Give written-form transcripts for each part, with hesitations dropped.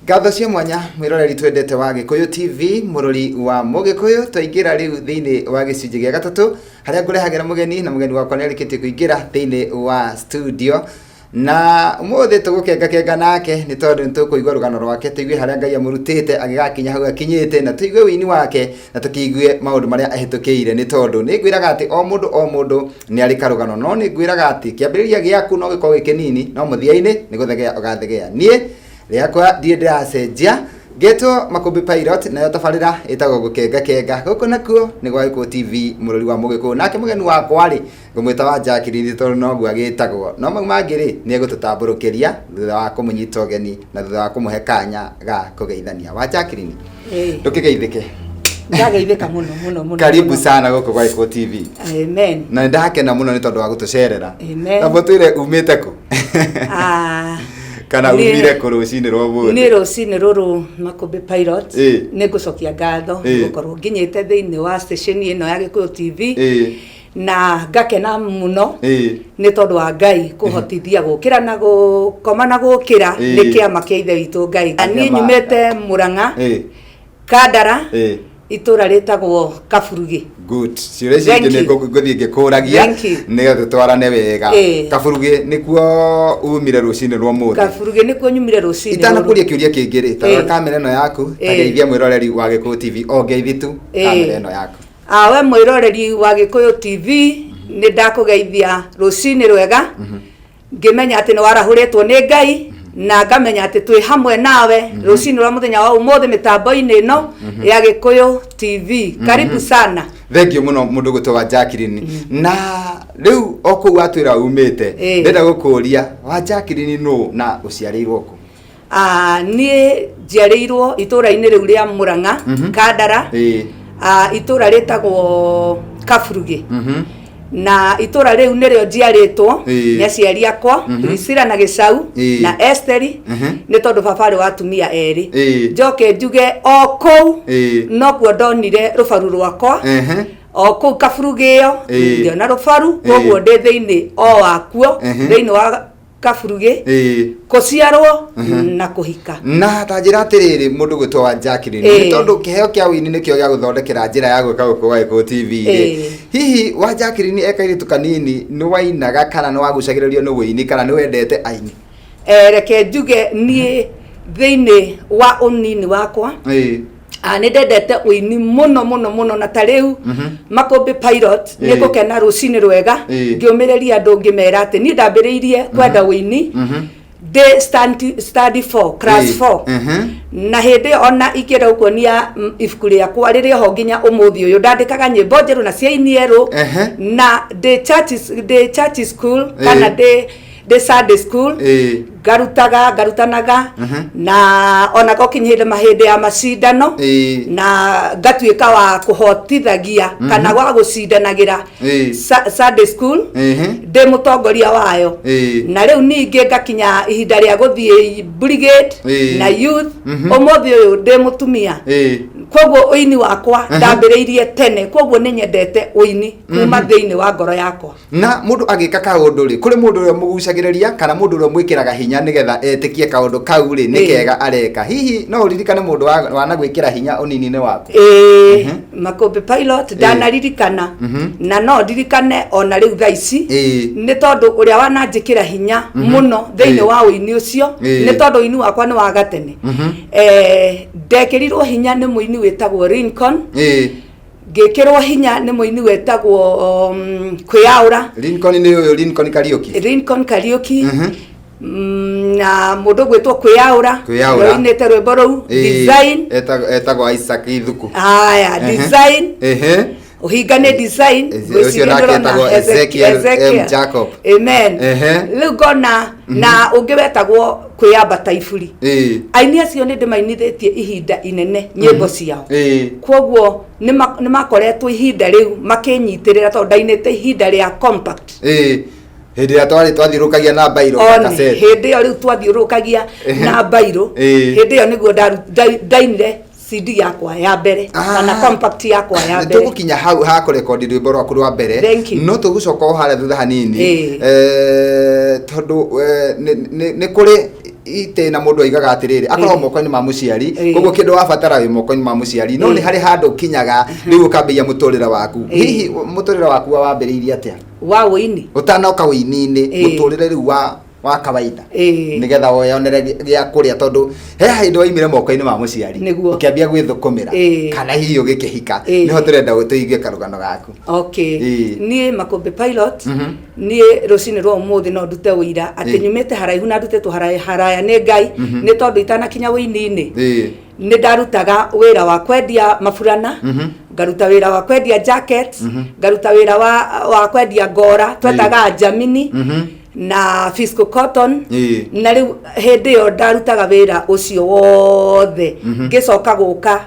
Ngatho cia mwanya mwĩroreri twendete wa Gĩkũyũ TV, mũrori wa Mũgĩkũyũ. Twaingĩra rĩu thĩinĩ wa gĩcunjĩ gĩa gatatũ harĩa ngũrehagĩra mũgeni, na mũgeni wakwa nĩ arĩkĩtie kũingĩra thĩinĩ wa studio, na ũmũthĩ tũgũkengakenga nake nĩ tondũ nĩ tũkũigua rũgano rwake, tũigue harĩa Ngai amũrutĩte agĩgakinya hau akinyĩte, na tũigue ũini wake, na tũkĩigue maũndũ marĩa ahĩtũkĩire, nĩ tondũ nĩ ngwĩraga atĩ o mũndũ o mũndũ nĩ arĩ karũgano. No nĩ ngwĩraga atĩ kĩambĩrĩria gĩaku no gĩkorwo gĩ kĩnini, no mũthia-inĩ nĩ gũthegea ũgathegea. Niĩ rĩakwa ndirĩ ndĩracenjia, ngetwo Makũmbĩ Pilot, nayo tabarĩra ĩtagwo Gũkengakenga. Gũkũ nakuo nĩ gwa Gĩkũyũ TV, mũrori wa Mũgĩkũyũ. Nake mũgeni wakwa rĩ, ngũmwĩta wa Jacqueline tondũ noguo agĩtagwo, no mau mangĩ rĩ, nĩ egũtũtambũrũkĩria thutha wa kũmũnyita ũgeni na thutha wa kũmũhe kanya ga kũgeithania. Wa Jacqueline, ndũkĩgeithĩke. Ndageithĩka mũno mũno mũno. Karibu mũno. sana gũkũ gwa Gĩkũyũ TV. Amen. Na nĩ ndakena mũno nĩ tondũ wa gũtũcerera. Amen. Na mũtwĩre umĩte kũ kana umire kũ rũcinĩ rwa ũmũthĩ? Nĩ rũcinĩ rũrũ, Makũmbĩ Pilot, nĩ ngũcokia ngatho gũkorwo nginyĩte thĩinĩ wa station ĩno ya Gĩkũyũ TV, na ngakena mũno nĩ tondũ wa Ngai kũhotithia gũkĩra na gũkoma na gũkĩra. Nĩ kĩama kĩa ithe witũ Ngai. Niĩ nyumĩte Mũrang'a, Kandara, itũra rĩtagwo Kaburugi. Good. Ciũria ici ingĩ nĩ ngũthiĩ ngĩkũragia Thank you. nĩgetha tũtwarane wega. Kaburugi nĩkuo umire rũcinĩ rwa ũmũthĩ? Kaburugi nĩkuo nyumire rũcinĩ rũrũ. Itanakũria kĩũria kĩngĩ rĩ, tarora kamera ĩno yaku, ta geithia mwĩroreri wa Gĩkũyũ TV, o ngeithi tu kamera ĩno yaku. Ah, we mwĩroreri wa Gĩkũyũ TV, nĩ ndakũgeithia rũcinĩ rwega, ngĩmenya atĩ nĩ warahũrĩtwo nĩ Ngai, na ngamenya atĩ twĩ hamwe nawe rũcinĩ rwa mũthenya wa ũmũthĩ mĩtambo-inĩ ĩno ya Gĩkũyũ TV. Karibu sana. Thank you mũno, mũndũ gwĩtwo wa Jacqueline. Na rĩu o kũu watwĩra umĩte, ndĩrenda gũkũria, wa Jacqueline nũ na ũciarĩirwo kũ? Ah, niĩ njiarĩirwo itũũra-inĩ rĩu rĩa Mũrang'a, Kandara, ah, itũũra rĩtagwo Kaburugi, na itũũra rĩu nĩrĩo njiarĩtwo nĩ aciari akwa, Priscilla na Gĩcau na Esteri, nĩ tondũ baba arĩ wa atumia erĩ. Njoke njuge o kũu nokuo ndonire rũbaru rwakwa, o kũu Kaburugi ĩyo ngĩona rũbaru, koguo ndĩ thĩinĩ o wakuo, thĩinĩ wa Kaburugi, kũciarwo na kũhika. Na ta njĩra atĩrĩrĩ, mũndũ gwĩtwo wa Jacqueline, nĩ tondũ kĩheo kĩa ũini nĩkĩo gĩa gũthondekera njĩra ya gwĩka gũkũ gwa Gĩkũyũ TV rĩ, hihi wa Jacqueline e kairĩtu kanini nĩ wainaga kana nĩ wagucagĩrĩrio nĩ ũini kana nĩ wendete aini? Eh, reke njuge niĩ thĩinĩ wa ũnini wakwa, ah, nĩ ndendete ũini mũno mũno mũno, na ta rĩu Makũmbĩ Pilot, nĩ ngũkena rũcinĩ rwega ngĩũmĩrĩria andũ ngĩmera atĩ niĩ ndambĩrĩirie kwenda ũini ndĩ study 4, class 4, na hĩndĩ ĩyo ona ingĩenda gũkuonia ibuku rĩakwa rĩrĩ ho nginya ũmũthĩ ũyũ, ndandĩkaga nyĩmbo njerũ na cia aini erũ, na ndĩ church school kana ndĩ Sunday school, ngarutaga ngarutanaga, na ona gokinya hĩndĩ mahĩndĩ ya macindano, na ngatuĩka wa kũhotithagia kana wa gũcindanagĩra Sunday school ndĩ mũtongoria wayo. Na rĩu ningĩ ngakinya ihinda rĩa gũthiĩ brigade na youth. Ũmũthĩ ũyũ ndĩ mũtumia, koguo ũini wakwa ndambĩrĩirie tene, koguo nĩ nyendete ũini kuma thĩinĩ wa ngoro yakwa. Na mũndũ agĩka kaũndũ rĩ, kũrĩ mũndũ ũrĩa mũgucagĩrĩria kana mũndũ ũrĩa mwĩkĩraga hinya nĩgetha etĩkie kaũndũ kau rĩ nĩ kega areka. Hihi no ũririkane mũndũ wanagwĩkĩra hinya ũnini-inĩ waku? Ĩĩ, Makũmbĩ Pilot, ndanaririkana, na no ndirikane ona rĩu thaa ici, nĩ tondũ ũrĩa wananjĩkĩra hinya mũno thĩinĩ wa ũini ũcio, nĩ tondũ ũini wakwa nĩ wa gatene, ndekĩrirwo hinya nĩ mũini wĩtagwo Lincoln, ngĩkĩrwo hinya nĩ mũini wetagwo Kwĩyaũra. Lincoln nĩ ũyũ Lincoln Kariũki? Lincoln Kariũki, na mũndũ gwĩtwo Kwĩyaũra. Kwĩyaũra. Ũinĩte rwĩmbo rũu Design. Etagwo Isaac Ithuku. Haya, Design, ũhinga nĩ Design. Ũcio nake etagwo Ezekiel M. Jacob. Amen. Rĩu ngona na ũngĩ wetagwo Kwĩyambata Iburi. Aini acio nĩ ndĩmainithĩtie ihinda inene nyĩmbo ciao, koguo nĩ makoretwo ihinda rĩu makĩnyitĩrĩra tondũ ndainĩte ihinda rĩa compact. Hĩndĩ ĩrĩa twarĩ twathiũrũrũkagia na mbairũ na one cassette. Hĩndĩ ĩyo rĩu twathiũrũrũkagia na mbairũ, hĩndĩ ĩyo nĩguo ndainire CD yakwa ya mbere kana compact yakwa ya Nĩ mbere. Tũgũkinya hau ha kũrekondi rwĩmbo rwaku rwa mbere. Thank you. No tũgũcoka o harĩa thutha hanini, tondũ nĩ kũrĩ itĩna mũndũ aigaga atĩrĩrĩ, akoragwo moko-inĩ ma mũciari, koguo kĩndũ wabatara wĩ moko-inĩ ma mũciari, no nĩ harĩ handũ ũkinyaga rĩu ũkambĩrĩria mũtũrĩre waku. Hihi mũtũrĩre waku wambĩrĩirie atĩa? Wa ũini? Ũtanoka ũini-inĩ, mũtũrĩre rĩu wa kawaida, nĩgetha weyonere gĩa kũrĩa, tondũ he hĩndĩ waimire moko-inĩ ma mũciari, ũkĩambia gwĩthũkũmĩra, kana hihi ũgĩkĩhika. Nĩho tũrenda tũigue karũgano gaku. Okay. Niĩ Makũmbĩ Pilot, niĩ rũcinĩ rwa ũmũthĩ no ndute ũira atĩ nyumĩte haraihu na ndutĩtwo haraya nĩ Ngai, nĩ tondũ itanakinya ũini-inĩ, nĩ ndarutaga wĩra wa kwendia maburana, ngaruta wĩra wa kwendia jacket, ngaruta wĩra wa kwendia ngora twetaga Jamini na Fiscal Cotton. Na rĩu hĩndĩ ĩyo ndarutaga wĩra ũcio wothe, ngĩcoka gũka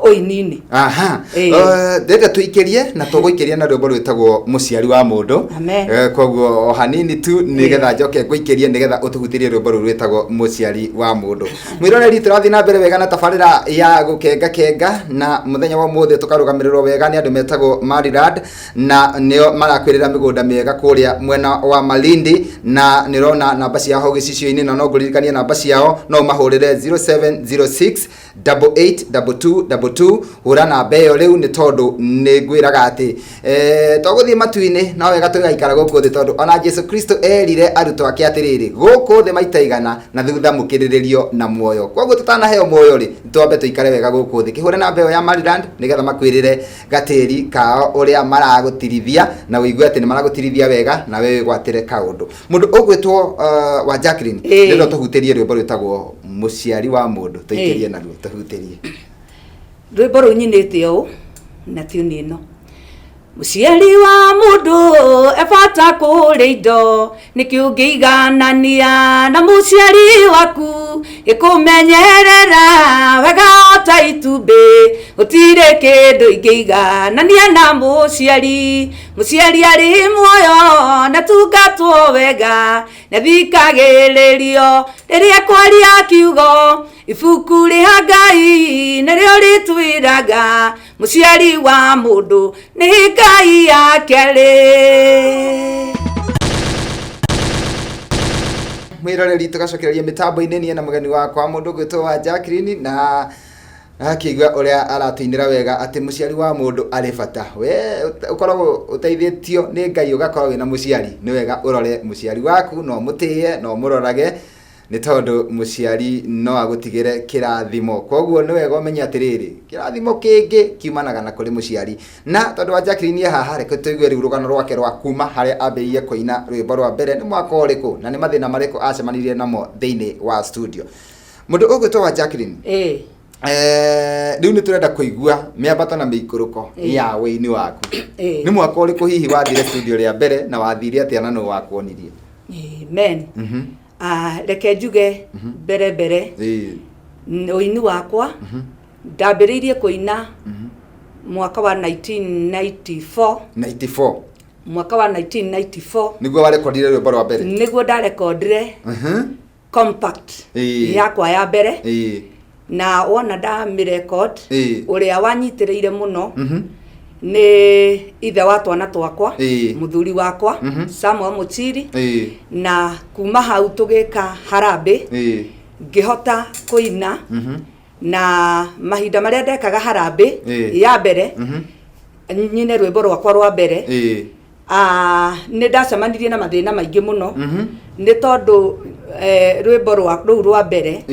ũini-inĩ. Aha. Ndĩrenda tũikĩrie na tũgũikĩria na rwĩmbo rwĩtagwo Mũciari wa Mũndũ. Amen. Koguo o hanini tu nĩgetha njoke ngũikĩrie nĩgetha ũtũhutĩrie rwĩmbo rũu rwĩtagwo Mũciari wa Mũndũ. Mwĩroreri, tũrathiĩ na mbere wega na tabarĩra ya Gũkenga Kenga, na mũthenya wa ũmũthĩ tũkarũgamĩrĩrwo wega nĩ andũ metagwo Maryland, na nĩo marakwĩrĩra mĩgũnda mĩega kũrĩa mwena wa Malindi, na nĩũrona namba ciao hau gĩcicio-inĩ, na no ngũririkanie namba ciao, no ũmahũrĩre 0706 8822 22. Hũra namba ĩyo rĩu, nĩ tondũ nĩ ngwĩraga atĩ to gũthiĩ matu-inĩ, no wega tũgaikara gũkũ thĩ, tondũ ona Jesu Kristo erire arutwo ake atĩrĩrĩ, gũkũ thĩ maita igana na thutha mũkĩrĩrĩrio na muoyo. Koguo tũtanaheo muoyo rĩ, twambe tũikare wega gũkũ thĩ. Kĩhũre namba ĩyo ya Maryland nĩgetha makwĩrĩre gatĩri kao ũrĩa maragũtirithia, na ũigue atĩ nĩ maragũtirithia wega na we wĩgwatĩre kaũndũ. Mũndũ ũgwĩtwo wa Jacqueline, ndĩrenda tũhutĩrie rwĩmbo rwĩtagwo Mũciari wa Mũndũ, tũikĩrie naruo tũhutĩrie. Rwĩmbo rũu nyinĩte ũũ na tune ĩno: Mũciari wa mũndũ ebata kũrĩ indo, nĩkĩ ũngĩiganania na mũciari waku? Ĩkũmenyerera wega ta itumbĩ, gũtirĩ kĩndũ ingĩiganania na mũciari. Mũciari arĩ muoyo na tungatwo wega, na thikagĩrĩrio rĩrĩa kwaria kiugo. Ibuku rĩa Ngai nĩrĩo rĩtwĩraga mũciari wa mũndũ nĩ Ngai yake rĩ. Mwĩroreri, tũgacokereria mĩtambo-inĩ niĩ na mũgeni wakwa, mũndũ ũgwĩtwo wa Jacqueline, na akĩigua ũrĩa aratũinĩra wega atĩ mũciari wa mũndũ arĩ bata. We ũkoragwo ũteithĩtio nĩ Ngai ũgakorwo wĩna mũciari, nĩ wega ũrore mũciari waku na ũmũtĩye na ũmũrorage, nĩ tondũ mũciari no agũtigĩre kĩrathimo. Koguo nĩ wega ũmenye atĩrĩrĩ, kĩrathimo kĩngĩ kiumanaga na kũrĩ mũciari. Na tondũ wa Jacqueline e haha, reke tũigue rĩu rũgano rwake rwa kuma harĩa ambĩrĩirie kũina rwĩmbo rwa mbere, nĩ mwaka ũrĩkũ na nĩ mathĩna marĩkũ acemanirie namo thĩinĩ wa studio. Mũndũ ũgwĩtwo wa Jacqueline, rĩu nĩ tũrenda kũigua mĩambato na mĩikũrũko ya wĩini waku. Nĩ mwaka ũrĩkũ hihi wathire studio rĩa mbere, na wathire atĩa, na nũ wakuonirie? Amen. Reke njuge mbere mbere, ũini wakwa ndambĩrĩirie kũina mwaka wa 1994. 94? Mwaka wa 1994. Nĩguo warekondire rwĩmbo rwa mbere? Nĩguo ndarekondire compact yakwa ya mbere, na wona ndamĩrecord, ũrĩa wanyitĩrĩire mũno nĩ ithe wa twana twakwa, mũthuri wakwa, Samuel Mũchiri. Na kuma hau tũgĩka harambĩ, ngĩhota kũina, na mahinda marĩa ndekaga harambĩ ya mbere, nyine rwĩmbo rwakwa rwa mbere, nĩ ndacemanirie na mathĩna maingĩ mũno, nĩ tondũ rwĩmbo rũu rwa mbere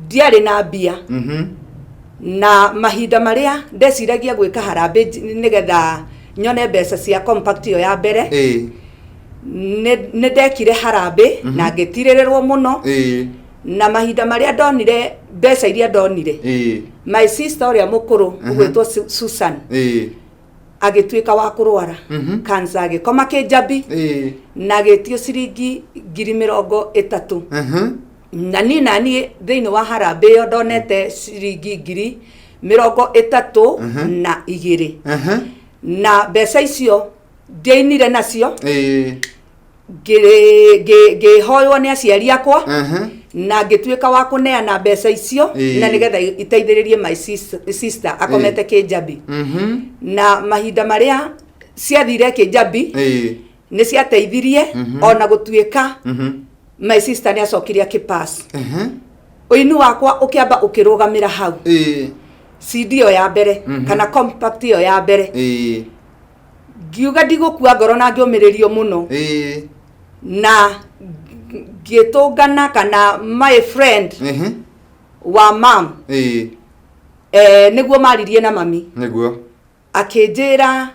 ndiarĩ na mbia, na mahinda marĩa ndeciragia gwĩka harambĩ nĩgetha nyone mbeca cia compact ĩyo ya mbere, nĩ ndekire harambĩ na ngĩtirĩrĩrwo mũno. Na mahinda marĩa ndonire mbeca iria ndonire, my sister ũrĩa mũkũrũ ũgwĩtwo Susan agĩtuĩka wa kũrwara cancer, agĩkoma kĩnjambi, na agĩtio ciringi 30,000. Na niĩ thĩinĩ wa harambĩ ĩyo ndonete ciringi 32,000, na mbeca icio ndiainire nacio. Ngĩhoywo nĩ aciari akwa na ngĩtuĩka wa kũneana mbeca icio na nĩgetha iteithĩrĩrie my sister akomete kĩnjambi. Na mahinda marĩa ciathire kĩnjambi, nĩ ciateithirie, ona gũtuĩka My sister nĩ acokire akĩpass. Ũini wakwa ũkĩamba ũkĩrũgamĩra hau. CD ĩyo ya mbere kana compact ĩyo ya mbere, ngiuga ndigũkua ngoro na ngĩũmĩrĩrio mũno na ngĩtũngana kana my friend wa mam, nĩguo maririe na mami. Akĩnjĩra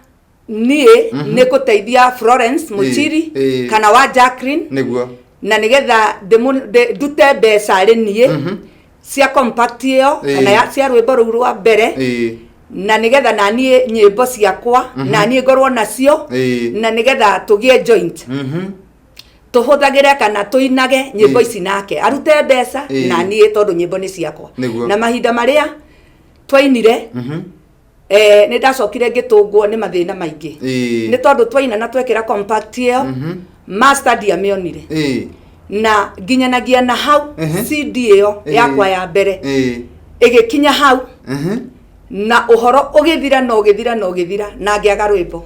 niĩ nĩ ngũteithia Florence Muchiri kana wa Jacqueline na nĩgetha ndute mbeca arĩ niĩ cia compact ĩyo kana cia rwĩmbo rũu rwa mbere, na nĩgetha naniĩ nyĩmbo ciakwa naniĩ ngorwo nacio, na nĩgetha tũgĩe joint, tũhũthagĩre kana tũinage nyĩmbo ici, nake arute mbeca na niĩ tondũ nyĩmbo nĩ ciakwa. Na mahinda marĩa twainire, nĩ ndacokire ngĩtũngwo nĩ mathĩna maingĩ, nĩ tondũ twaina na twekĩra compact ĩyo, master ndiamĩonire, na nginyanagia na hau CD ĩyo yakwa ya mbere ĩgĩkinya hau, na ũhoro ũgĩthira na ũgĩthira na ũgĩthira, na ngĩaga rwĩmbo.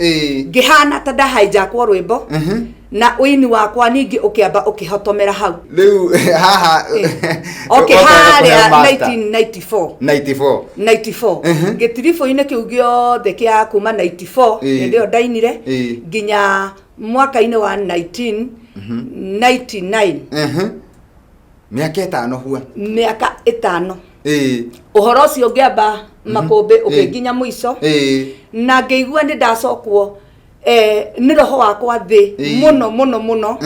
Ngĩhana ta ndahijackwo rwĩmbo, na ũini wakwa ningĩ ũkĩamba ũkĩhotomera hau. Rĩu haha Okay, wokaga kũheo harĩa master. 1994. 94. 94, gĩtiribũ-inĩ kĩu gĩothe kĩa kuma 94, hĩndĩ ĩyo ndainire, nginya mwaka-inĩ wa 1999. Mĩaka 5 hua. Mĩaka 5. Ũhoro ũcio ngĩamba makũmbĩ ũkĩnginya mũico, na ngĩigua nĩ ndacokwo nĩ roho wakwa thĩ mũno mũno mũno,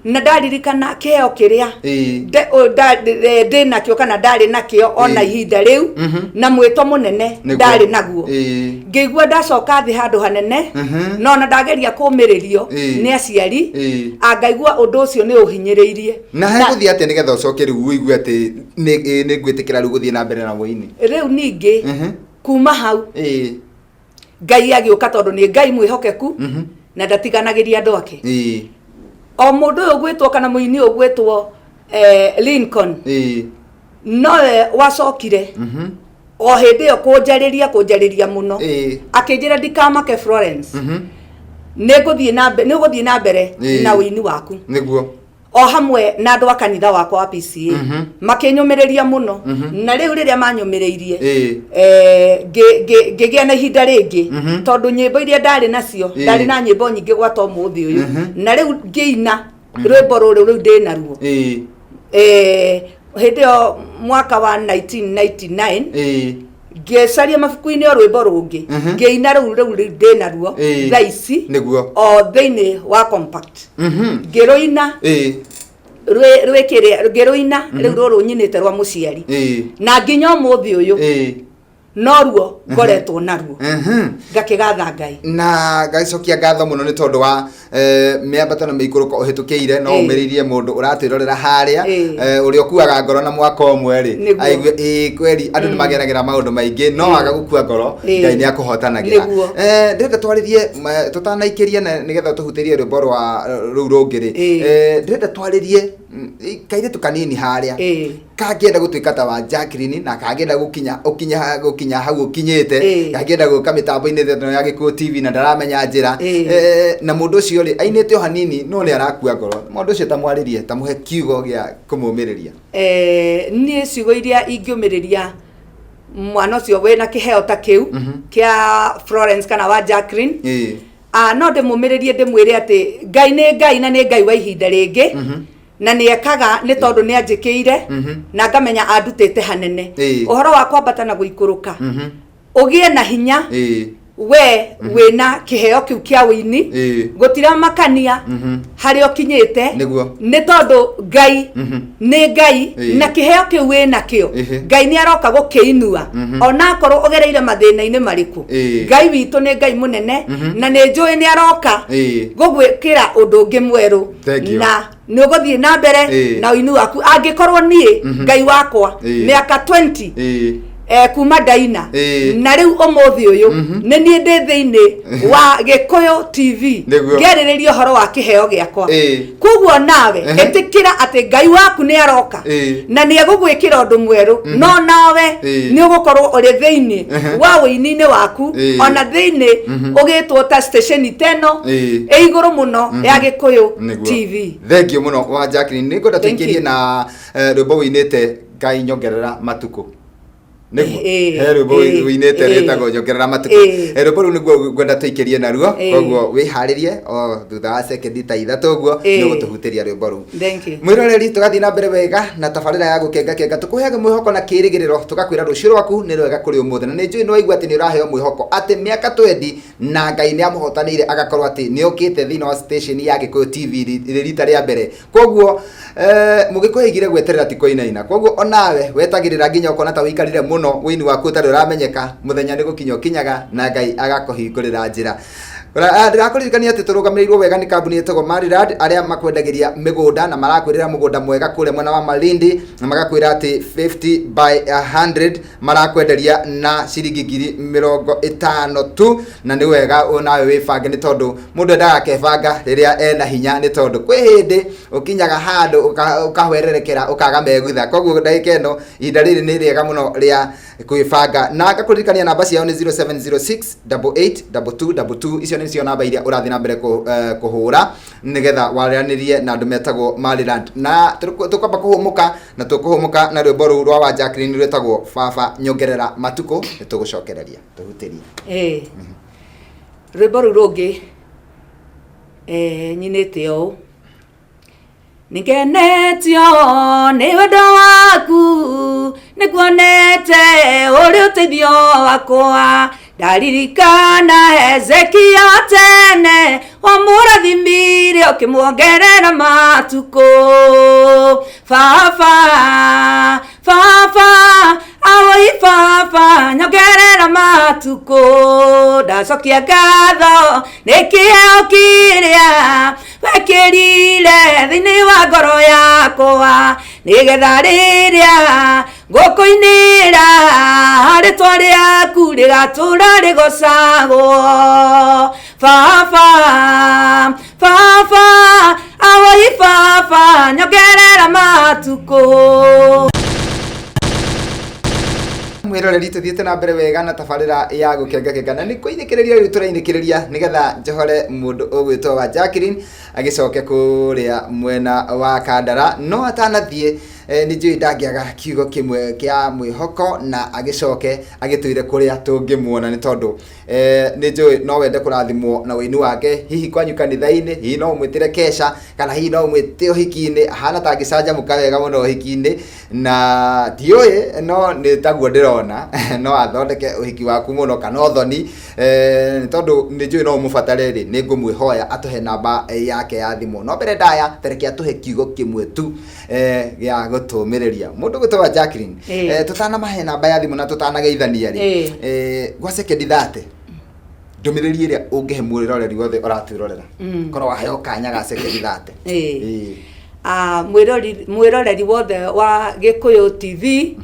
na ndaririkana kĩheo kĩrĩa ndĩ nakĩo kana ndarĩ nakĩo ona ihinda rĩu, na mwĩto mũnene ndarĩ naguo, ngĩigua ndacoka thĩ handũ hanene. No ona ndageria kũmĩrĩrio nĩ aciari, angaigua ũndũ ũcio nĩ ũhinyĩrĩirie. Na hegũthiĩ atĩa nĩgetha ũcoke rĩu ũigue atĩ nĩ ngwĩtĩkĩra rĩu gũthiĩ na mbere na wũini? Rĩu ningĩ kuma hau, Ngai agĩũka, tondũ nĩ Ngai mwĩhokeku na ndatiganagĩria andũ ake. O mũndũ ũyũ ũgwĩtwo kana mũini ũyũ ũgwĩtwo Lincoln nowe wacokire o hĩndĩ ĩyo kũnjarĩria mũno, akĩnjĩra ndikamake Florence, nĩ ũgũthiĩ na mbere na ũini waku, o hamwe na andũ a kanitha wakwa wa PCA makĩnyũmĩrĩria mũno. Na rĩu rĩrĩa manyũmĩrĩirie, ngĩgĩa na ihinda rĩngĩ, tondũ nyĩmbo iria ndarĩ nacio, ndarĩ na nyĩmbo nyingĩ gwata ũmũthĩ ũyũ, na rĩu ngĩina rwĩmbo rũrũ rĩu ndĩ naruo, hĩndĩ ĩyo mwaka wa 1999, ngĩcaria mabuku-inĩ o rwĩmbo rũngĩ, ngĩina rũu ndĩ naruo thaa ici, o thĩinĩ wa compact, ngĩrũina rwĩkĩrĩa, ngĩrũina rĩu rũrũ nyinĩte rwa mũciari, na nginya ũmũthĩ ũyũ noruo ngoretwo naruo, ngakĩgatha Ngai. Na ngacokia ngatho mũno nĩ tondũ wa mĩambato na mĩikũrũko ũhĩtũkĩire, no ũmĩrĩirie mũndũ ũratwĩrorera harĩa, ũrĩa ũkuaga ngoro na mwaka ũmwe rĩ, aigue ĩĩ kweri andũ nĩ mageragĩra maũndũ maingĩ, no waga gũkua ngoro, Ngai nĩ akũhotanagĩra. Ndĩrenda twarĩrie tũtanaikĩria na nĩgetha tũhutĩrie rwĩmbo rwa rũu rũngĩ rĩ, ndĩrenda twarĩrie kairĩtu kanini harĩa kangĩenda gũtuĩka ta wa Jacqueline, na kangĩenda gũkinya ũkinya gũkinya hau ũkinyĩte, kangĩenda gũka mĩtambo-inĩ ĩno ya Gĩkũyũ TV na ndaramenya njĩra, na mũndũ ũcio rĩ ainĩte o hanini no nĩ arakua ngoro, mũndũ ũcio tamwarĩrie, tamũhe kiugo gĩa kũmũmĩrĩria. Niĩ ciugo iria ingĩũmĩrĩria mwana ũcio wĩna kĩheo ta kĩu kĩa Florence kana wa Jacqueline, no ndĩmũmĩrĩrie, ndĩmwĩre atĩ Ngai nĩ Ngai, na nĩ Ngai wa ihinda rĩngĩ, na nĩ ekaga, nĩ tondũ nĩ anjĩkĩire na ngamenya andutĩte hanene. Ũhoro wa kwambata na gũikũrũka, ũgĩe na hinya we wĩna kĩheo kĩu kĩa ũini, gũtiramakania harĩa ũkinyĩte, nĩ tondũ Ngai nĩ Ngai, na kĩheo kĩu wĩ nakĩo, Ngai nĩ aroka gũkĩinua, onakorwo ũgereire mathĩna-inĩ marĩkũ. Ngai witũ nĩ Ngai mũnene, na nĩ njũĩ nĩ aroka gũgwĩkĩra ũndũ ũngĩ mwerũ, Thank you. na nĩ ũgũthiĩ na mbere na ũini waku, angĩkorwo niĩ Ngai wakwa mĩaka 20. Kuma ndaina na rĩu ũmũthĩ ũyũ nĩ niĩ ndĩ thĩinĩ wa Gĩkũyũ TV ngĩarĩrĩria ũhoro wa kĩheo gĩakwa. Koguo nawe ĩtĩkĩra atĩ Ngai waku nĩ aroka na nĩ egũgwĩkĩra ũndũ mwerũ, no nawe nĩ ũgũkorwo ũrĩ thĩinĩ wa ũini-inĩ waku, ona thĩinĩ ũgĩtwo ta station ta ĩno ĩ igũrũ mũno ya Gĩkũyũ TV. Thengiũ mũno wa Jacqueline, nĩ ngwenda tũingĩrie na rwĩmbo wĩinĩte, Ngai Nyongerera Matukũ. Nĩguo he rwĩmbo wĩinĩte rwĩtagwo Nyongerera Matukũ. Rwĩmbo rũu nĩguo ngwenda tũikĩrie naruo. Koguo wĩharĩrie, o thutha wa sekendi ta 3 ũguo nĩ ũgũtũhutĩria rwĩmbo rũu. Thank you. Mwĩroreri, tũgathiĩ na mbere wega na tabarĩra ya Gũkengakenga, tũkũheaga mwĩhoko na kĩrĩgĩrĩro, tũgakwĩra rũciũ rwaku nĩ rwega kũrĩ ũmũthĩ. Na nĩ njũĩ nĩ waigua atĩ nĩ ũraheo mwĩhoko atĩ mĩaka twendi na Ngai nĩ amũhotanĩire, agakorwo atĩ nĩ okĩte thĩinĩ wa station ya Gĩkũyũ TV rĩ rita rĩa mbere. Koguo Mũgĩkũyũ aigire gweterera ti kũinaina. Koguo onawe wetagĩrĩra nginya ũkona ta ũikarire mũno ũini waku ũtarĩ ũramenyeka, mũthenya nĩ gũkinya ũkinyaga na Ngai agakũhingũrĩra njĩra. Ndĩrakũririkania atĩ tũrũgamĩrĩirwo wega nĩ kambuni ĩtagwo Marirad, arĩa makwendagĩria mĩgũnda na marakwĩrĩra mũgũnda mwega kũrĩa mwena wa Malindi, na magakwĩra atĩ 50 by 100 marakwenderia na ciringi 50,000 tu. Na nĩ wega nawe wĩbange, nĩ tondũ mũndũ endaga akebanga rĩrĩa ena hinya, nĩ tondũ kwĩ hĩndĩ ũkinyaga handũ ũkahwererekera, ũkaga megutha. Koguo ndagĩka ĩno, ihinda rĩrĩ nĩ rĩega mũno rĩa kwĩbanga. Na ngakũririkania namba ciao nĩ 0706 88 22 22. Icio nĩcio namba iria ũrathiĩ na mbere kũhũra nĩgetha waranĩrie na andũ metagwo Maryland. Na tũkwamba kũhũmũka, na tũkũhũmũka na rwĩmbo rũu rwa wa Jacqueline rwĩtagwo Baba Nyongerera Matukũ. Nĩ tũgũcokereria tũhutĩrie. Rwĩmbo rũu rũngĩ nyinĩte ũũ: Nĩngenetio nĩ wendo waku, nĩnguonete ũrĩ ũteithio wakwa. Ndaririkana Hezekia tene, wamũrathimire ũkĩmuongerera matukũ. Baba, Baba, awoi Baba, nyongerera matukũ. Ndacokia ngatho nĩ kĩheo kĩrĩa wekĩrire thĩinĩ wa ngoro yakwa, nĩgetha rĩrĩa ngũkũinĩra rĩtwa rĩaku rĩgatũra rĩgocagwo. Baba, Baba, awoi Baba, nyongerera matukũ. Mwĩroreri, tũthiĩte na mbere wega na tabarĩra ya Gũkengakenga, na nĩ kũinĩkĩrĩria rĩu tũrainĩkĩrĩria nĩgetha njohore mũndũ ũgwĩtwo wa Jacqueline agĩcoke kũrĩa mwena wa Kandara. No atanathiĩ, nĩ njũĩ ndangĩaga kiugo kĩmwe kĩa mwĩhoko na agĩcoke agĩtwĩre kũrĩa tũngĩmuona, nĩ tondũ nĩ njũĩ no wende kũrathimwo na ũini wake, hihi kwanyu kanitha-inĩ, hihi no ũmwĩtĩre kesha, kana hihi no ũmwĩte ũhiki-inĩ. Ahana ta angĩcanjamũka wega mũno ũhiki-inĩ, na ndiũĩ, no nĩ taguo ndĩrona no athondeke ũhiki waku mũno kana ũthoni. Nĩ tondũ nĩ njũĩ no ũmũbatare rĩ, nĩ ngũmwĩhoya atũhe namba yake ya thimũ. No mbere ndaya, tareke atũhe kiugo kĩmwe tu gĩa gũtũmĩrĩria mũndũ gwĩtwo Jacqueline. Tũtanamahe namba ya thimũ na tũtanageithania rĩ, gwa sekendi 30, ndũmĩrĩri ĩrĩa ũngĩhe mwĩroreri wothe ũratwĩrorera, korwo waheo kanya ga sekendi 30. Mwĩroreri wothe wa Gĩkũyũ TV,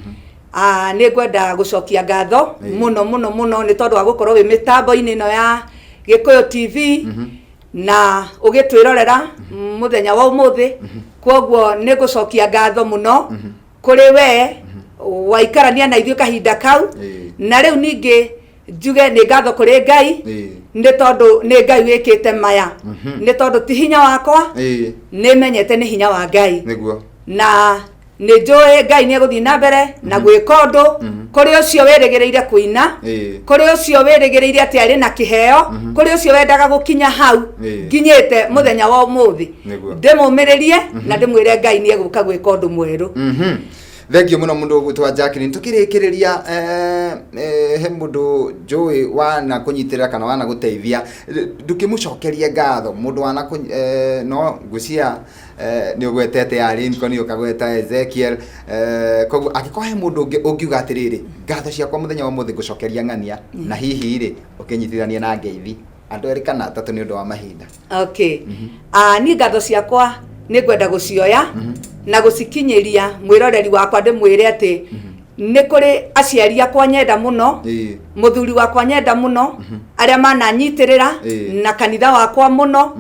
nĩ ngwenda gũcokia ngatho mũno mũno mũno nĩ tondũ wa gũkorwo wĩ mĩtambo-inĩ ĩno ya Gĩkũyũ TV na ũgĩtwĩrorera mũthenya wa ũmũthĩ. Kwoguo nĩ ngũcokia ngatho mũno kũrĩ we waikarania na ithuĩ kahinda kau. Na rĩu ningĩ njuge nĩ ngatho kũrĩ Ngai, nĩ tondũ nĩ Ngai wĩkĩte maya, nĩ tondũ ti hinya wakwa, nĩ menyete nĩ hinya wa Ngai. Na nĩ njũĩ Ngai nĩ egũthiĩ na mbere na gwĩka ũndũ kũrĩ ũcio wĩrĩgĩrĩire kũina, kũrĩ ũcio wĩrĩgĩrĩire atĩ arĩ na kĩheo, kũrĩ ũcio wendaga gũkinya hau nginyĩte mũthenya wa ũmũthĩ. Ndĩmũmĩrĩrie na ndĩmwĩre Ngai nĩ egũka gwĩka ũndũ mwerũ. Thengiũ mũno mũndũ ũgwĩtwo Jacqueline. Tũkĩrĩkĩrĩria, he mũndũ njũĩ wana kũnyitĩrĩra kana wana gũteithia, ndũkĩmũcokerie ngatho mũndũ wana no ngwĩciria nĩ ũgwetete ya Lincoln, ũkagweta Ezekiel, koguo angĩkorwo he mũndũ ũngĩ ũngiuga atĩrĩrĩ, ngatho ciakwa mũthenya wa ũmũthĩ ngũcokeria ng'ania, na hihi rĩ ũkĩnyitithania na ngeithi andũ erĩ kana atatũ nĩ ũndũ wa mahinda. Okay. Niĩ ngatho ciakwa nĩ ngwenda gũcioya na gũcikinyĩria mwĩroreri wakwa, ndĩmwĩre atĩ Nĩ kũrĩ aciari akwa nyenda mũno, mũthuri wakwa nyenda mũno, arĩa mananyitĩrĩra, na kanitha wakwa mũno,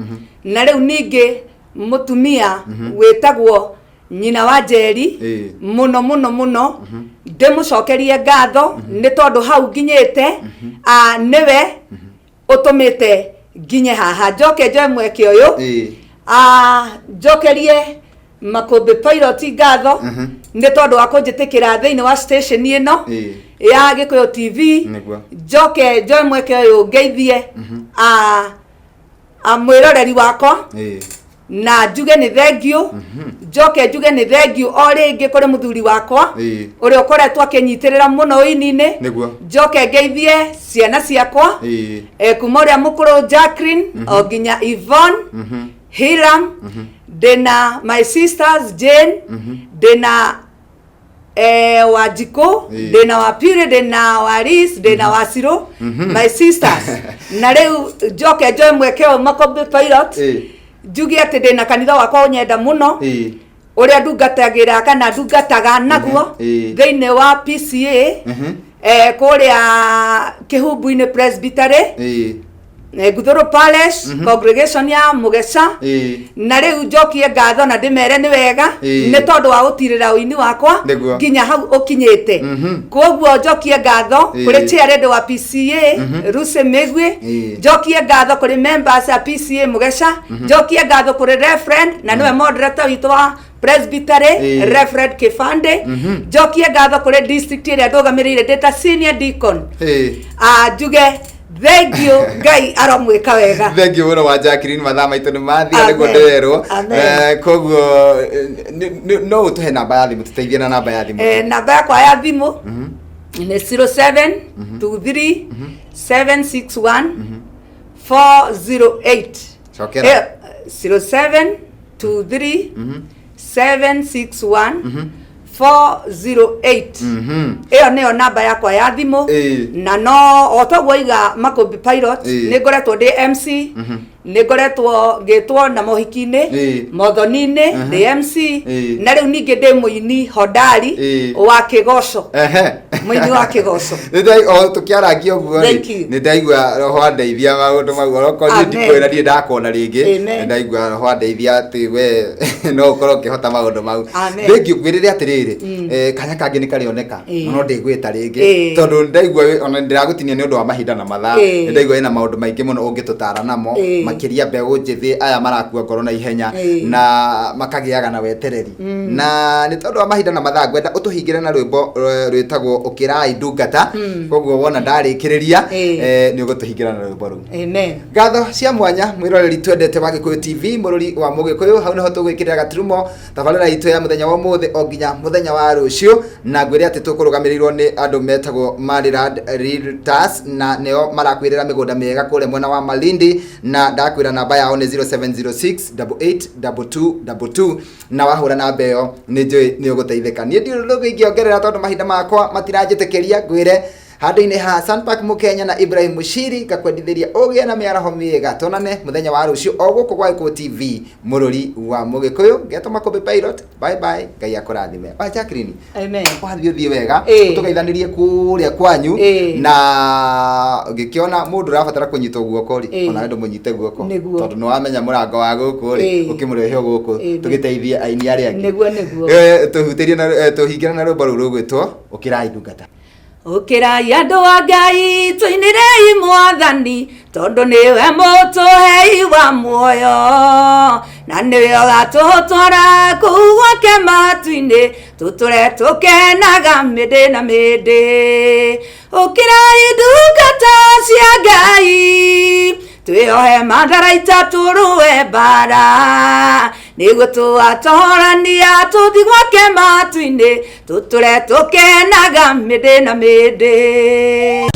na rĩu ningĩ mũtumia wĩtagwo nyina wa Njeri mũno mũno mũno, ndĩmũcokerie ngatho nĩ tondũ hau nginyĩte, nĩwe ũtũmĩte nginye haha. Njoke njoe mweke ũyũ, njokerie Makũmbĩ Pilot ngatho nĩ tondũ wa kũnjĩtĩkĩra thĩinĩ wa station ĩno ya Gĩkũyũ TV. Njoke njoe mweke ũyũ ngeithie mwĩroreri wakwa na njuge nĩ thengiũ. Njoke njuge nĩ thengiũ o rĩngĩ kũrĩ mũthuri wakwa ũrĩa ũkoretwo akĩnyitĩrĩra mũno ũini-inĩ. Njoke ngeithie ciana ciakwa, kuma ũrĩa mũkũrũ Jacqueline o nginya Yvonne, Hiram, ndĩna my sisters Jane, ndĩna Wanjikũ, ndĩna wa Pure, ndĩna wa Liz, ndĩna wa Cirũ, my sisters. Na rĩu njoke njoe mweke ũyũ, Makũmbĩ Pilot, njuge atĩ ndĩna kanitha wakwa ũnyenda mũno, ũrĩa ndungatagĩra kana ndungataga naguo thĩinĩ wa PCA, kũrĩa Kĩhumbu-inĩ Presbytery, Nguthũrũ Parish, congregation ya Mũgeca. Na rĩu njokie ngatho na ndĩmere nĩ wega nĩ tondũ wa gũtirĩra ũini wakwa nginya hau ũkinyĩte. Koguo njokie ngatho kũrĩ chairlady wa PCA Lucy Mĩgwi, njokie ngatho kũrĩ members a PCA Mũgeca, njokie ngatho kũrĩ reverend na nĩwe moderator witũ wa Presbytery, Reverend Kĩbandĩ, njokie ngatho kũrĩ district ĩrĩa ndũgamĩrĩire ndĩ ta senior deacon. Njuge thank you, Ngai aromwĩka wega. Thank you mũno wa Jacqueline, mathaa maitũ nĩ mathira nĩguo Amen. ndĩrerwo. Amen. Koguo no ũtũhe namba ya thimũ, tũteithie na namba ya thimũ. Namba yakwa ya thimũ nĩ 07 23 761 408. Cokera. 07 23 761 408. Ĩyo nĩyo namba yakwa ya thimũ. Na no o toguo iga Makũmbĩ Pilot, nĩ ngoretwo ndĩ MC, nĩ ngoretwo ngĩtwo na mohiki-inĩ, mothoni-inĩ, ndĩ MC, na rĩu ningĩ ndĩ mũini hodari wa kĩgoco. Mũini wa kĩgoco. O tũkĩarangia ũguo rĩ, Thank you. nĩ ndaigua roho andeithia maũndũ mau, onokorwo niĩ Amen. ndikwĩra niĩ ndakuona rĩngĩ. Amen. Nĩ ndaigua roho andeithia atĩ we no ũkorwo ũkĩhota maũndũ mau. Amen. Thank you. Ngwĩrĩre atĩrĩrĩ, kanya kangĩ nĩ karĩoneka, no ndĩgwĩta rĩngĩ, tondũ ndaigua ona ndĩragũtinia nĩ ũndũ wa mahinda na mathaa. Nĩ ndaigua wĩna maũndũ maingĩ mũno ũngĩtũtara namo, makĩria mbeũ njĩthĩ aya marakua ngoro na ihenya na makagĩaga na wetereri. Na nĩ tondũ wa mahinda na mathaa, ngwenda ũtũhingĩre na rwĩmbo rwĩtagwo Ũkĩrai Ndungata. Koguo wona ndarĩkĩrĩria, nĩ ũgũtũhingĩra na rwĩmbo rũu. Amen. Ngatho cia mwanya mwĩroreri twendete wa Gĩkũyũ TV, mũrori wa Mũgĩkũyũ, hau nĩho tũgwĩkĩrĩra gaturumo tabarĩra itũ ya mũthenya wa ũmũthĩ o nginya mũthenya wa rũciũ. Na ngwĩre atĩ tũkũrũgamĩrĩirwo nĩ andũ metagwo Maryland Realtors, na nĩo marakwĩrĩra mĩgũnda mĩega kũrĩa mwena wa Malindi, na ndakwĩra namba yao nĩ 0706 882222, na wahũra namba ĩyo nĩ njũĩ nĩ ũgũteithĩka. Niĩ ndirĩ ũndũ ingĩongerera tondũ mahinda makwa matiranjĩtĩkĩria. Ngwĩre handũ-inĩ ha Sunpark Mũkenya na Ibrahim Mushiri, ngakwendithĩria ũgĩe na mĩaraho mĩega, tuonane mũthenya wa rũciũ o gũkũ gwa Gĩkũyũ TV, mũrũri wa Mũgĩkũyũ. Ngetwo Makũmbĩ Pilot. Bye bye, Ngai akũrathime. Wa Jacqueline, Amen. wathiĩ ũthiĩ wega, ũtũgeithanĩrie kũrĩa kwanyu, na ũngĩkĩona mũndũ ũrabatara kũnyitwo guoko rĩ, onawe ndũmũnyite guoko, tondũ nĩ wamenya mũrango wa gũkũ rĩ, ũkĩmũrehe o gũkũ, tũgĩteithie aini arĩa angĩ. Nĩguo, nĩguo. Tũhutĩrie na tũhingĩre na rwĩmbo rũu rũgwĩtwo Ũkĩrai Ndungata. Ũkĩrai andũ a Ngai, tũinĩrei Mwathani, tondũ nĩwe mũtũhei wa muoyo, na nĩwe ũgatũtwara kũu gwake matu-inĩ, tũtũre tũkenaga mĩndĩ na mĩndĩ. Ũkĩrai ndungata cia Ngai, twĩohe matharaita tũrũe mbara, nĩguo tũgatorania tũthiĩ gwake matu-inĩ, tũtũre tũkenaga mĩndĩ na mĩndĩ.